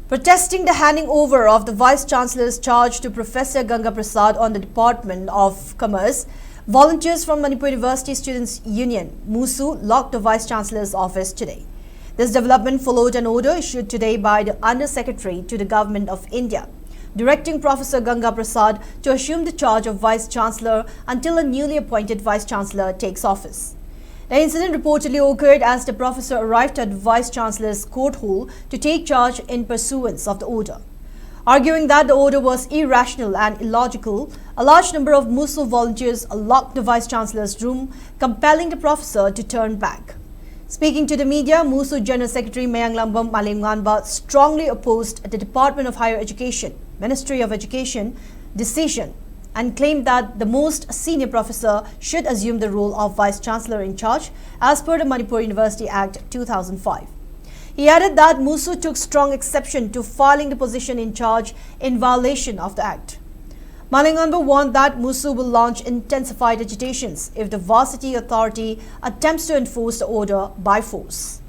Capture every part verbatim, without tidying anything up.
Protesting the handing over of the Vice Chancellor's charge to Professor Ganga Prasad on the Department of Commerce, volunteers from Manipur University Students Union, MUSU, locked the Vice Chancellor's office today. This development followed an order issued today by the Under Secretary to the Government of India, directing Professor Ganga Prasad to assume the charge of Vice Chancellor until a newly appointed Vice Chancellor takes office. The incident reportedly occurred as the professor arrived at Vice Chancellor's court hall to take charge in pursuance of the order. Arguing that the order was irrational and illogical, a large number of MUSU volunteers locked the Vice Chancellor's room, compelling the professor to turn back. Speaking to the media, MUSU General Secretary Mayanglambam Malemnganba strongly opposed the Department of Higher Education, Ministry of Education, decision and claimed that the most senior professor should assume the role of Vice Chancellor in charge as per the Manipur University Act two thousand five. He added that MUSU took strong exception to filing the position in charge in violation of the Act. Malemnganba warned that MUSU will launch intensified agitations if the varsity authority attempts to enforce the order by force.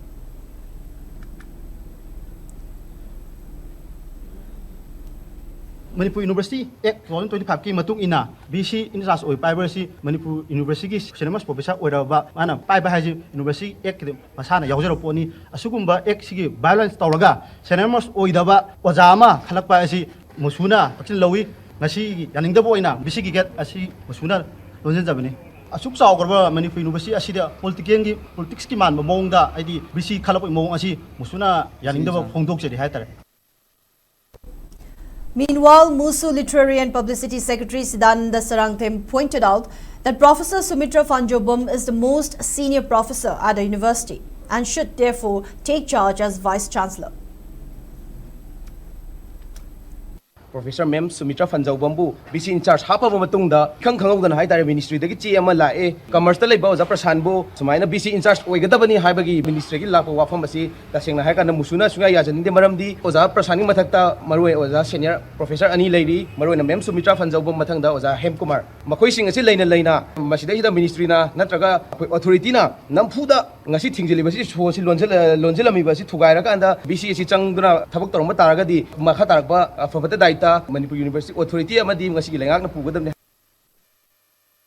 Manipur University Act two thousand twenty-five ꯀꯤ ꯃꯇꯨꯡ ꯏꯟꯅ VC in charge ꯑꯣꯏ ꯄꯥꯏꯕ ꯑꯁꯤ ꯃꯅꯤꯄꯨꯔ ꯌꯨꯅꯤꯚꯔꯁꯤꯇꯤꯒꯤ ꯁꯦꯅꯃꯁ professor ꯑꯣꯏꯔꯕ ꯃꯥꯅ ꯄꯥꯏꯕ ꯍꯥꯏꯁꯤ ꯌꯨꯅꯤꯚꯔꯁꯤꯇꯤ ꯑꯦꯛꯀꯤꯗꯤ ꯃꯁꯥꯅ ꯌꯥꯎꯖꯔꯕ ꯄꯣꯠꯅꯤ꯫ ꯑꯁꯤꯒꯨꯝꯕ ꯑꯦꯛꯁꯤꯒꯤ ꯚꯥꯏꯑꯣꯂꯦꯟꯁ ꯇꯧꯔꯒ ꯁꯦꯅꯃꯁ ꯑꯣꯏꯗꯕ ꯑꯣꯖꯥ ꯑꯃ ꯈꯜꯂꯛꯄ ꯑꯁꯤ ꯃꯨꯁꯨꯅ ꯍꯛꯆꯤꯟ ꯂꯧꯏ꯫ ꯉꯁꯤ ꯌꯥꯅꯤꯡꯗꯕ ꯑꯣꯏꯅ VCꯒꯤ ꯒꯦꯠ ꯑꯁꯤ ꯃꯨꯁꯨꯅ ꯂꯣꯟꯁꯤꯟꯖꯕꯅꯤ꯫ ꯑꯁꯨꯛ ꯆꯥꯎꯈ꯭ꯔꯕ ꯃꯅꯤꯄꯨꯔ ꯌꯨꯅꯤꯚꯔꯁꯤꯇꯤ ꯑꯁꯤꯗ ꯄꯣꯂꯤꯇꯤꯀꯦꯜꯒꯤ ꯄꯣꯂꯤꯇꯤꯛꯁꯀꯤ ꯃꯥꯟꯕ ꯃꯑꯣꯡꯗ ꯍꯥꯏꯗꯤ VC ꯈꯜꯂꯛꯄꯒꯤ ꯃꯑꯣꯡ ꯑꯁꯤ ꯃꯨꯁꯨꯅ ꯌꯥꯅꯤꯡꯗꯕ ꯐꯣꯡꯗꯣꯛꯆꯔꯤ ꯍꯥꯏꯇꯥꯔꯦ꯫ Meanwhile, MUSU Literary and Publicity Secretary Sidananda Sarangthem pointed out that Professor Sumitra Phanjaobam is the most senior professor at the university and should therefore take charge as Vice Chancellor. Professor Ma'am Sumitra Phanjaobamꯕꯨ VC in charge ꯍꯥꯞꯄꯕ ꯃꯇꯨꯡꯗ ꯏꯈꯪ ꯈꯪꯍꯧꯗꯅ ꯍꯥꯏꯇꯥꯔꯦ ministryꯗꯒꯤ ꯆꯦ ꯑꯃ ꯂꯥꯛꯑꯦ꯫ Commerceꯇ ꯂꯩꯕ ꯑꯣꯖꯥ ꯄ꯭ꯔꯁꯥꯟꯕꯨ ꯁꯨꯃꯥꯏꯅ VC in charge ꯑꯣꯏꯒꯗꯕꯅꯤ ꯍꯥꯏꯕꯒꯤ ministryꯒꯤ ꯂꯥꯛꯄ ꯋꯥꯐꯝ ꯑꯁꯤ ꯇꯁꯦꯡꯅ ꯍꯥꯏꯔꯀꯥꯟꯗ ꯃꯨꯁꯨꯅ ꯁꯨꯡꯌꯥ ꯌꯥꯖꯅꯤꯡꯗꯦ꯫ ꯃꯔꯝꯗꯤ ꯑꯣꯖꯥ ꯄ꯭ꯔꯁꯥꯟꯒꯤ ꯃꯊꯛꯇ ꯃꯔꯨꯑꯣꯏ ꯑꯣꯖꯥ senior professor ꯑꯅꯤ ꯂꯩꯔꯤ꯫ ꯃꯔꯨꯑꯣꯏꯅ Ma'am Sumitra Phanjaobam ꯃꯊꯪꯗ ꯑꯣꯖꯥ ꯍꯦꯝꯀꯨꯃꯥꯔ꯫ ꯃꯈꯣꯏꯁꯤꯡ ꯑꯁꯤ ꯂꯩꯅ ꯂꯩꯅ ꯃꯁꯤꯗꯩꯁꯤꯗ ministryꯅ ꯅꯠꯇ꯭ꯔꯒ ꯑꯩꯈꯣꯏ authorityꯅ ꯅꯝꯐꯨꯗ ꯉꯁꯤ ꯊꯤꯡꯖꯤꯜꯂꯤꯕꯁꯤ ꯁꯣꯁꯤ ꯂꯣꯟꯁꯤꯜ-, ꯂꯣꯟꯁꯤꯜꯂꯝꯃꯤꯕ ꯑꯁꯤ ꯊꯨꯒꯥꯏꯔꯀꯥꯟꯗ ꯕꯤ ꯁꯤ ꯑꯦꯁ ꯁꯤ ꯆꯪꯗꯨꯅ ꯊꯕꯛ ꯇꯧꯔꯝꯕ ꯇꯥꯔꯒꯗꯤ ꯃꯈꯥ ꯇꯥꯔꯛꯄ ꯑꯐꯕꯇ ꯗꯥꯏꯇ ꯃꯅꯤꯄꯨꯔ ꯌꯨꯅꯤꯚꯔꯁꯤꯇꯤ ꯑꯣꯊꯣꯔꯤꯇꯤ ꯑꯃꯗꯤ ꯉꯁꯤꯒꯤ ꯂꯩꯉꯥꯛꯅ ꯄꯨꯒꯗꯕꯅꯤ꯫